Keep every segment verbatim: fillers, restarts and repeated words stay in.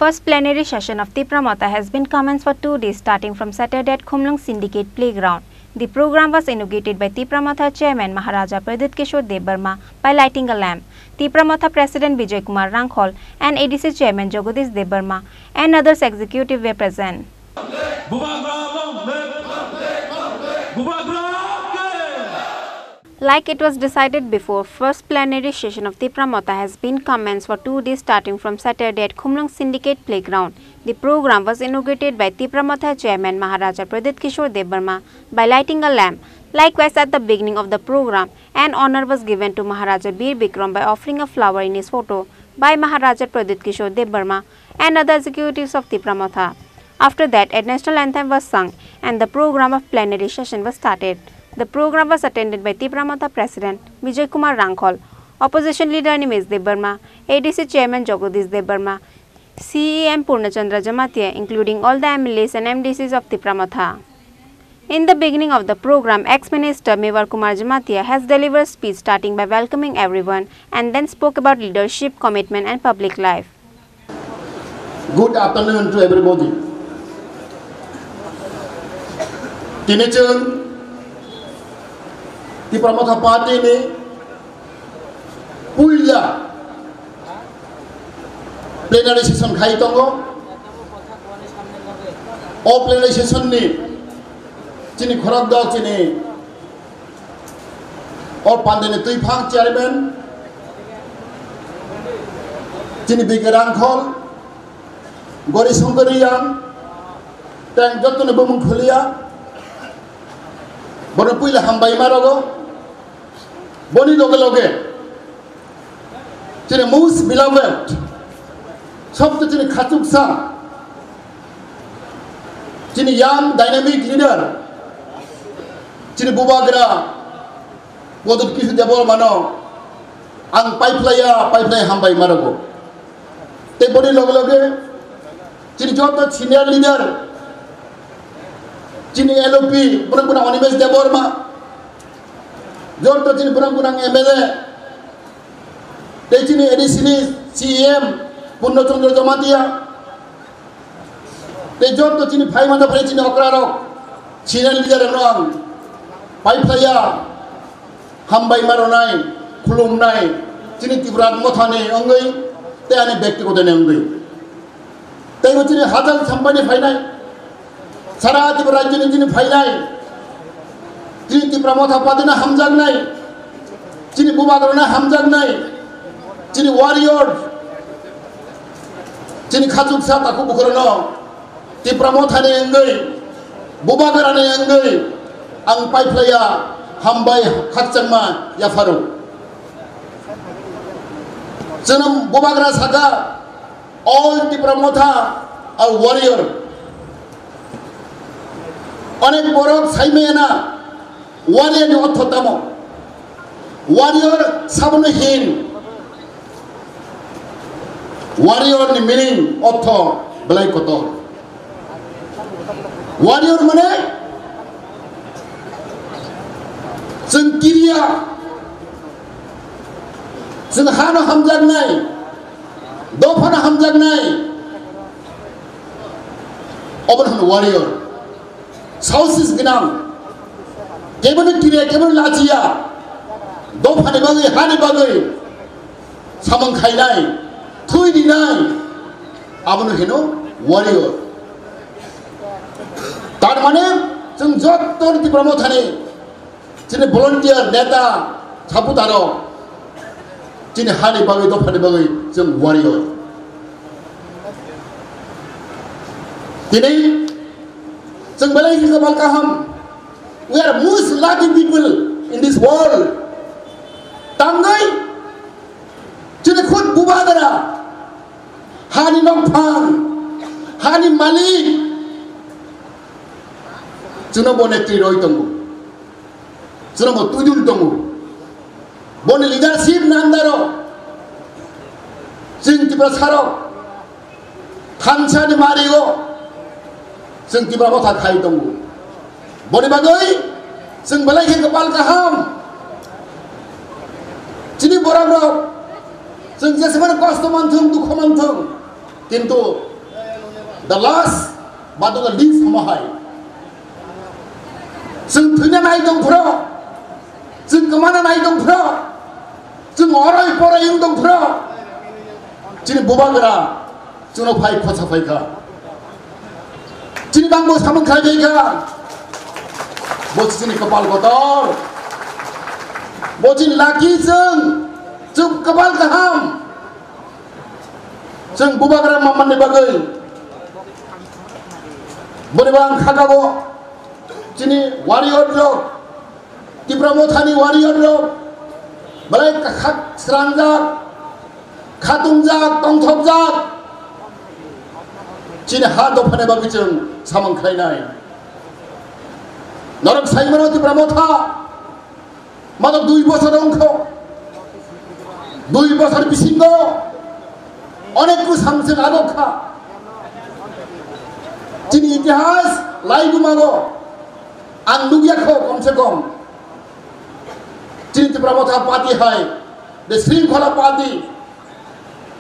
First plenary session of Tipra Motha has been commenced for two days, starting from Saturday at Khumlung Syndicate Playground. The program was inaugurated by Tipra Motha Chairman Maharaja Pradyut Kishore Debbarma by lighting a lamp. Tipra Motha President Bijoy Kumar Rangkhol and A D C Chairman Jagadish Debbarma and others executive were present. Bubagra long live! Bubagra ke! Like it was decided before, first plenary session of Tipra Motha has been commenced for two days, starting from Saturday at Khumlung Syndicate Playground. The program was inaugurated by Tipra Motha Chairman Maharaja Pradyut Kishore Debbarma by lighting a lamp. Likewise, at the beginning of the program, an honor was given to Maharaja Bir Bikram by offering a flower in his photo by Maharaja Pradyut Kishore Debbarma and other executives of Tipra Motha. After that, a national anthem was sung and the program of plenary session was started. The program was attended by Tipra Motha President Bijoy Kumar Rangkhol, Opposition Leader Animesh Debbarma, A D C Chairman Jagadish Debbarma, C E M Purna Chandra Jamatia, including all the M L As and M D Cs of Tipra Motha. In the beginning of the program, ex-minister Mewar Kumar Jamatia has delivered speech, starting by welcoming everyone and then spoke about leadership, commitment and public life. Good afternoon to everybody. Tini chwng Tipra Motha Party ni puila plenary session khai tongo. O plenary session ni chini khorok dok, chini o pandeni twiphang chairman, chini Bike Rangkhol, Gori Songkor Riyang, tei ang jottoni bumung khuliya, bono puila hambai ma rogo. Boni loge loge chini most beloved, sobto chini khachuksa, chini young dynamic leader, chini bubagra Pradyut Kishore Debbarma no ang paiphlaiya, paiphlai hambai ma rogo. Tei boni loge loge chini joto senior leader, chini L O P, borok gwnang Animesh Debbarma, joto chini borok gwnang M L A, tei chini A D C ni C E M Purna Chandra Jamatia, tei joto chini phaimani phai chini okrarok, senior leader rokno ang paiphlaiya, hambai ma rwnai, khulumnai, chini Tipra Mothani wngwi tei ani bektigoto ni wngwi. Tei bo chini hajal sampani phainai, sara Tripura rajyoni chini phainai, chini Tipra Motha Party no hamjaknai, chini bubagrano hamjaknai, chini warrior, chini khachuksa takhuk bukhurano Tipra Mothani wngwi, bubagrani wngwi ang paiphlaiya, hambai khakchangma yapharo. Chwng bubagra saka, all Tipra Motha are warrior. Onek borok saimaya na, warrior ni ortho tamo? Warrior sabono hin. Warrior ni meaning ortho belai kotor. Warrior mane chwng kiriya, chwng hano hamjaknai, dophano hamjaknai, obono hwno warrior. Sausas gwnang, kebono kiriya, kebono lachiya, dophani bagwi, hani bagwi samung khainai, thwi rinai, abono hino warrior. Tar mane, chwng jotto Tipra Mothani chini volunteer, neta, supporter rok chini hani bagwi, dophani bagwi chwng warrior. Tini chwng belai khe kwbang kaham. We are most lucky people in this world. Tangwi chini khud bubagra, hani nokphang, hani malik, chwngno bo netri roi tongo. Chwngno bo tuidul tongo. Boni leadership ni under o chwng Tiprasarok thansa ni mari o chwng Tipra Motha khai tongo. Boni bagwi chwng belai khe kwpal kaham. Chini borok rok chwng jesemani kosto manthung, dukhu manthung, kintu The last but not the least omo hai. Chwng thwina nai tong phro, chwng kwmana nai tong phro, chwng oroi poroi wng tong phro, chini bubagra chwngno phai khosa phai kha. Chini bangbo samung khai khai kha. Bo chini kapal kotor. Bo chini lucky chwng, chwng kapal kaham. Chwng bubagra mamani bagwi. Boni bang khakabo chini warrior rok, Tipra Mothani warrior rok, belai khak srangjak, khatungjak, tongthokjak. Chini ha dophani bagwi chwng samung khlainai. Norok saimano Tipra Motha. Matro dui bosor wngkho. Dui bosor bisingo onek kwsang chwng agok kha. Chini itihas laibumago ang nukya kho, kom se kom. Chini Tipra Motha party hai, the Shringkhola party,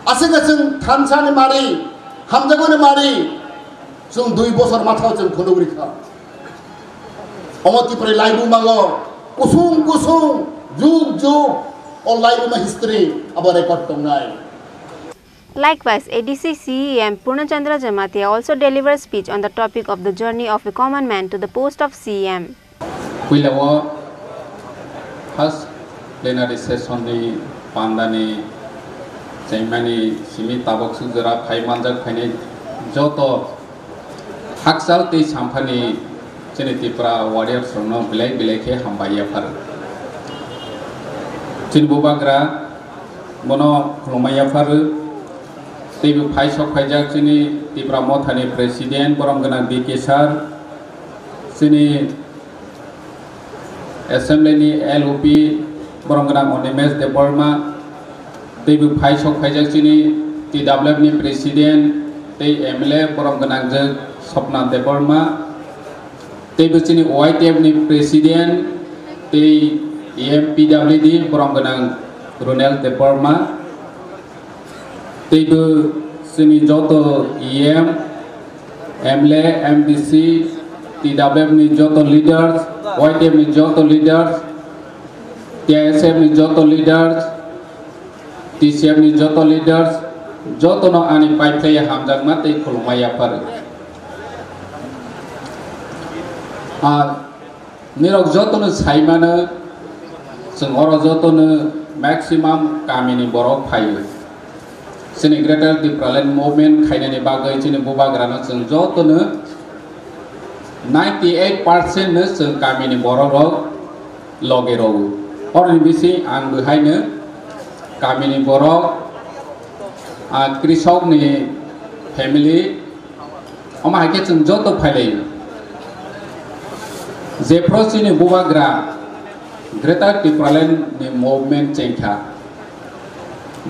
aswk chwng thansani mari, hamjakmani mari, chwng dui bosor mathao chwng phunugri kha. Omo Tripura laibumango kusung kusung, jug jug, o laibuma history abo record tongnai. Likewise, A D C C E M Purna Chandra Jamatia also delivered speech on the topic of the journey of a common man to the post of C E M. Puila o first plenary session ni pandani chaimani simi tabok suk jora phai manjak phainai joto hakchal tei samphani chini Tripura warriors rokno belai belai khe hambai yaphar. Chini bubagra bono khulumai yaphar. Teibo phai sok phaijak chini Tripura Mothani president borom gwnang B K sir, chini Assembly ni L O P borom gwnang Animesh Debbarma, teibo phai sok phaijak chini T W F ni president tei M L A borom gwnang je Swapna Debbarma, teibo chini Y T F ni president tei M P W D borom gwnang Ronel Debbarma, teibo chini joto E M, M L A, M D C, T W F ni joto leaders, Y T F ni joto leaders, T I S F ni joto leaders, T C F ni joto leaders, jotono ani paiphlaiya hamjakma tei khulumma yaphar. Ah, Nirok jotono saimano, chwng oro jotono maximum kamini borok phaio. Chini Greater Tipraland movement khainani bagwi chini bubagrano chwng jotono ninety eight percent no chwng kamini borok rok loge rwo. Oroni bising ang bo haino kamini borok, ah, krisok ni family, omo hai khe chwng joto phailaio. Jephru chini bubagra Greater Tipraland ni movement chengkha,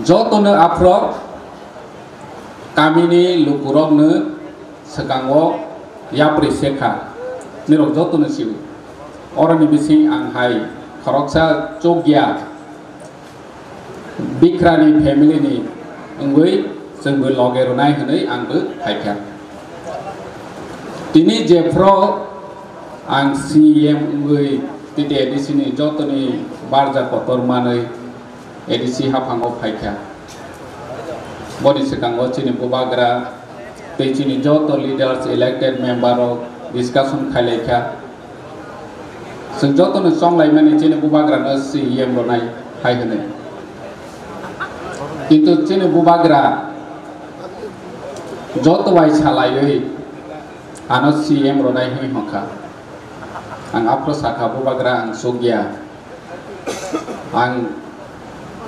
jotono aphro kamini lukurokno swkango yapri sekha, nirok jotono sio. Oroni bising ang hai khoroksa chukya Bikrani family ni wngwi chwngbo loge rwnai hwnwi ang bo phaikha. Tini jephru ang C E M wngwi T T A D C ni jotoni barja kotor manwi A D C haphango phaikha. Boni swkango chini bubagra tei chini joto leaders, elected member rok discussion khailaikha. Chwng jotono chonglaimani chini bubagrano C E M rwnai hai hwnwi. Kintu chini bubagra joto bai salaiwi ano C E M rwnai hwnwi hwnkha. Ang aphro sakha, bubagra ang chukya. Ang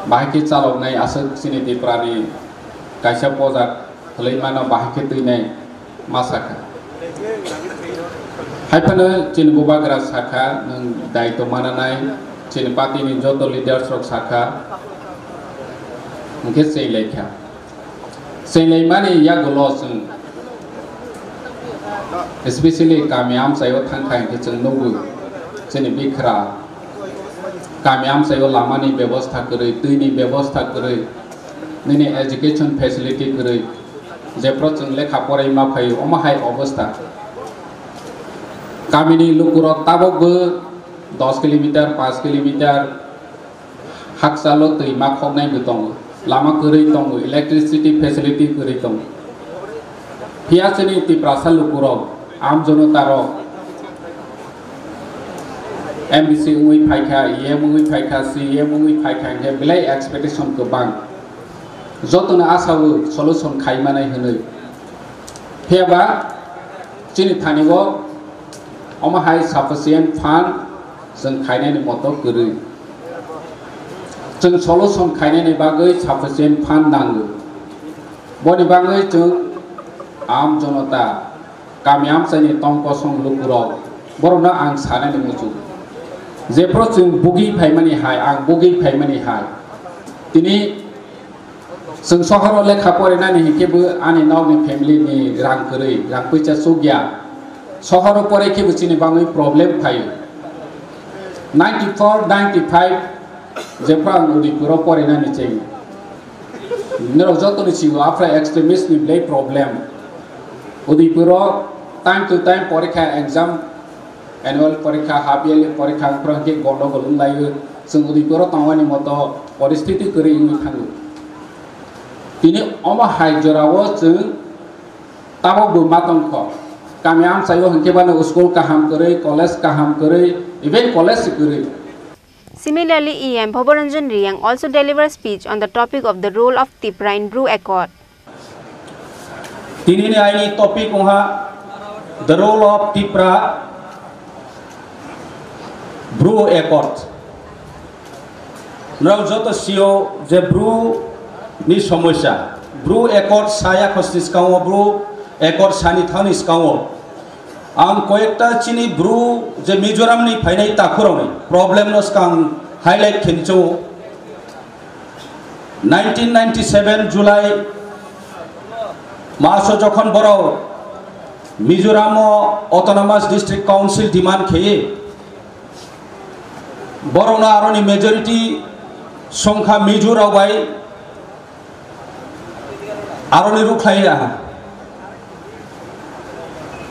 bahai khe chaloknai aswk chini Tiprani kaisa pojak. Hwlwi mano bahai khe twinai ma sakha. Hai phano chini bubagra sakha, nwng daitw mananai, chini party ni joto leaders rok sakha, hwnkhe chenglaikha. Chenglaimani yagulo chwng, especially kami amchaio thangkha hwnkhe chwng nugo, chini bikhra kami amchaio lamani bebosta kwrwi, twini bebosta kwrwi, nini education facility kwrwi, Jephru chwng lekha porai ma phaio, omo hai obostha. Kamini lukurok tabukbo dos kilometer, panch kilometer hakchalo twi ma khoknai bo tongo, lama kwrwi tongo, electricity facility kwrwi tongo. Phiya chini Tiprasa lukurok, am jonotarok, M D C wngwi phaikha, E M wngwi phaikha, C E M wngwi phaikha, hinkhe belai expectation kwbang. Jotono asao solution khaimanai hwnwi. Phiyaba chini thani-o omo hai sufficient fund chwng khainani moto kwrwi. Chwng solution khainani bagwi sufficient fund nango. Boni bagwi chwng am jonota, kami amchaini tong kosong lukurok, borokno ang sanani muchung. Jephru chwng bugwi phaimani hai, ang bugwi phaimani hai. Tini chwng sohoro lekha porinani hinkhe bo ani nokni family ni rang kwrwi, rang puisa chukya. Sohoro porai khe bo chini bagwi problem phaio. Ninety four, ninety five jephru ang Udaipuro porinani cheng. Norok jotoni sigo aphra extremist ni belai problem. Udaipuro time to time porikha exam, annual porikha, half yearly porikha, aphra hwnkhe gondogol wnglaio. Chwng Udaipuro tongmani moto poristiti kwrwi wngwi thango. Tini omo hai jorao chwng tabukbo ma tongkho. Kami amchaio hwnkhe bano school kaham kwrwi, college kaham kwrwi, even college kwrwi. Similarly, E M Bhabaranjan Reang also delivered speech on the topic of the role of Tipra in Bru Accord. Tinini aini topic wngkha the role of Tipra Bru Accord. Norok joto sio je Bru ni somosya, Bru Accord saya khosni skango, Bru Accord sani thani skango. Ang koyekta chini Bru je Mizoram ni phainai takhurokni problem no swkang highlight khenwi chongo. Nineteen ninety-seven July maso jokhon borok Mizoram o Autonomous District Council demand kheye, borokno aroni majority songkha Mizo rok bai aroni rukhlai ya.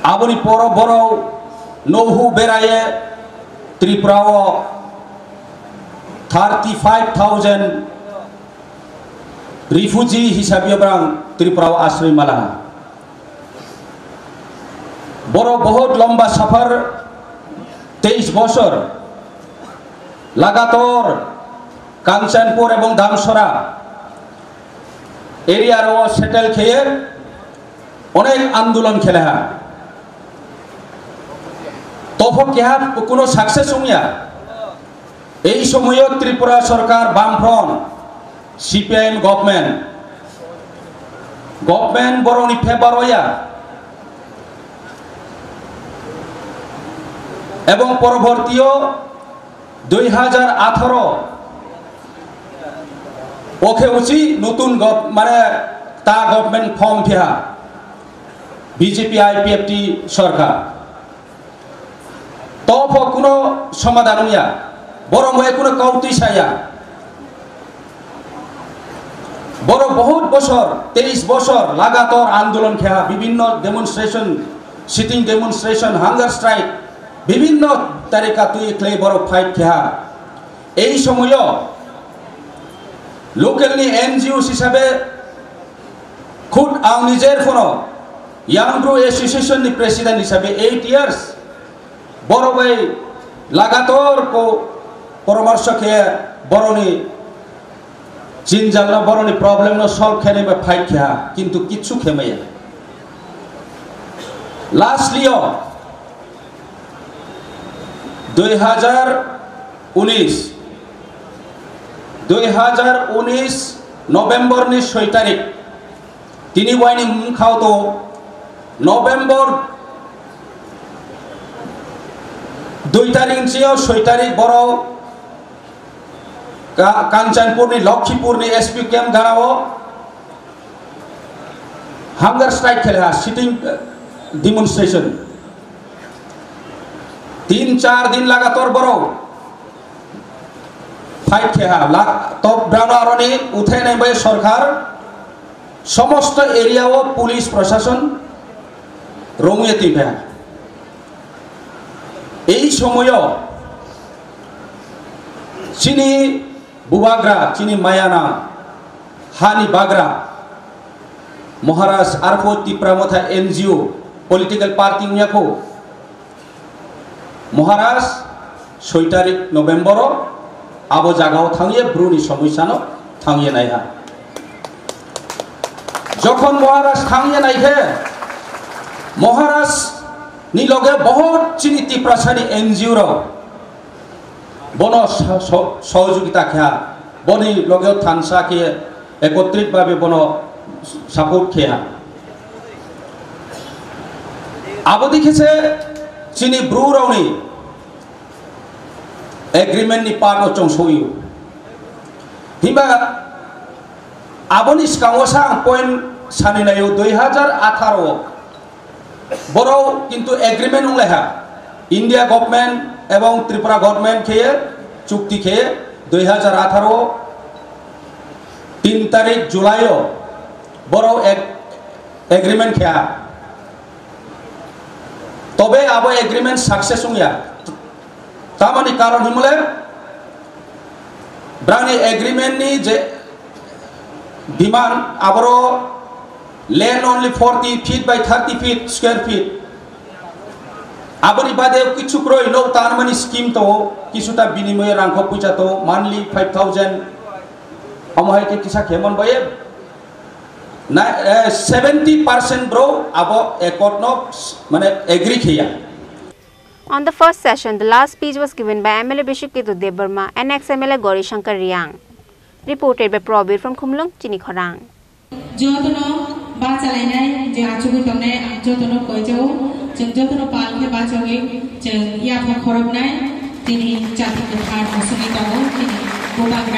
Aboni poro borok nouhu beraye Tripura o thirty five thousand refugee hisabe borang Tripura o asroi mala. Borok bahut lomba safar, teis bosor lagator Kanchanpur ebong Damsora area ro settle kheye onek andolon kheleha. Topho keha kuno success wngya. Ei somoyo Tripura sorkar Bamfront, C P I M government, government borokni favor oya. Ebong porobortio dui hajar atharo okhe uchi nutun gov-, mane ta government form phiha B J P I P F T sorkar. Topho kuno somadan wngya, borok bai kuno kautwi saya. Borok bahut bosor, teis bosor lagator andolon kheha, bibhinno demonstration, sitting demonstration, hunger strike, bibhinno tarika twi khlai borok fight kheha. Ei somoyo local ni N G O hisabe khud ang nijer phono Young Bru Association ni president hisabe eight years borok bai lagator ko poramorsho khe borokni jinjalno, borokni problemno solve khenai bai fight kheha, kintu kichu khemaya. Lastly o dui hajar unis, dui hajar unis November ni soi tarik, tini waini mungkhao to November dui tarik ni sio soi tarik borok Ka-, Kanchanpur ni Lokhipur ni S P camp ganao hunger strike kheleha, sitting, eh, demonstration. Tin char din lagator borok fight kheha, la-, top down aroni uthai nai bai sorkar Somosto area o police proshason romye twi pha. Ei somoyo chini bubagra, chini mayana hani bagra Maharaj arpho Tipra Motha N G O political party wngya kho. Maharaj soi tarik November o abo jagao thangye bruni somoi sano thangye naiha. Jokhon Maharaj thangye naikhe Maharaj ni loge bahut chini Tiprasani N G O rok bono sa-, so-, sohojogita kha, boni loge thansa khe ekotrit babe bono support kha. Abodi khe se chini bru rokni agreement ni part no chong soyo. Himba aboni skango sa ang point sani nayo dui hajar atharo o. Borok kintu agreement wng lai ha. India government ebong Tripura government khe chukti khe dui hajar atharo tin tarik July o borok ag-, agreement khe ha. Tobe abo agreement success wngya. Tamoni karon himle brani agreement ni je demand aboro land only forty feet by thirty feet square feet. Aboni bade kichu kroi no tanmani scheme to, kisuta binimoye rangkho puisa to, monthly five thousand. Omo hai ke kisa khemon baye na, eh, seventy percent bro abo accord no mane agree kheya. On the first session, the last speech was given by M L A Bishik Ketu Debbarma and ex-M L A Gauri Shankar Riang. Reported by Probir from Khumlung, Chini Khorang. Jotono bachalainai je achugwi tongnai ang jotono koijao, chwng jotono pal khe bachawi chwng yapha khoroknai tini chati kwthar musuni tongo tini bubagra.